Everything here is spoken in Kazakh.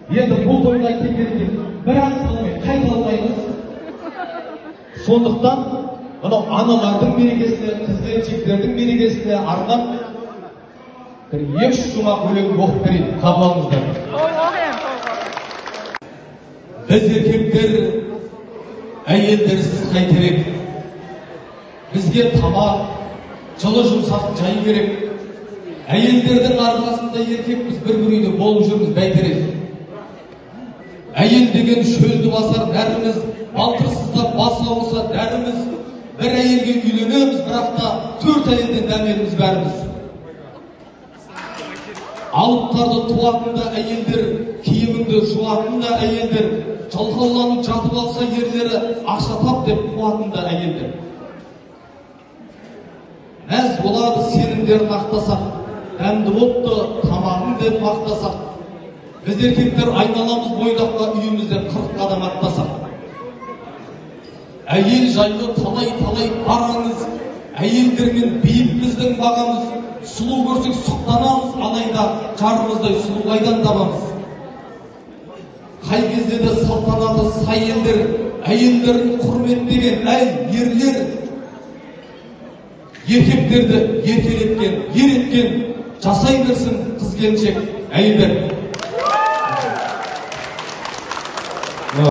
Енді бұл тойға келгенде бір ән салмай қайта алмаймыз. Сондықтан мынау аналардың мерекесіне, қыз келіншектердің мерекесіне арнап бір екі үш шумақ өлең оқып берейін, қабыл алыңыздар. Біз еркектер әйелдерсіз қайтерек, бізге тамақ, жылы жұмсақ жай керек. Әйелдердің арқасында еркекпіз бір-бір үйде болып жүрміз бәйтерек. Әйел деген шөлді басар дәріміз, балтырсызда бас ауырса дәріміз. Бір әйелге үйленеміз, бірақ та төрт әйелден дәмеліміз бәріміз. Алыптарды туатын да әйелдер, киіміңді жуатын да әйелдер, жалқауланып жатып алса ерлері, ақша тап деп қуатын да әйелдер. Мәз болады сенімдерін ақтасақ, дәмді болыпты тамағың деп мақтасақ. Біз еркектер айналамыз бойдаққа, үйімізде 40 қадам аттасақ. Әйел жайлы талай-талай бар аңыз, әйелдермен биік біздің бағамыз. Сұлу көрсек сұқтанамыз, алайда жарымыздай сұлу қайдан табамыз? Қай кезде де салтанаты сай елдер, әйелдерін құрметтеген әй ерлер, еркектерді еркелеткен, ер еткен, жасай берсін қыз келіншек әйелдер.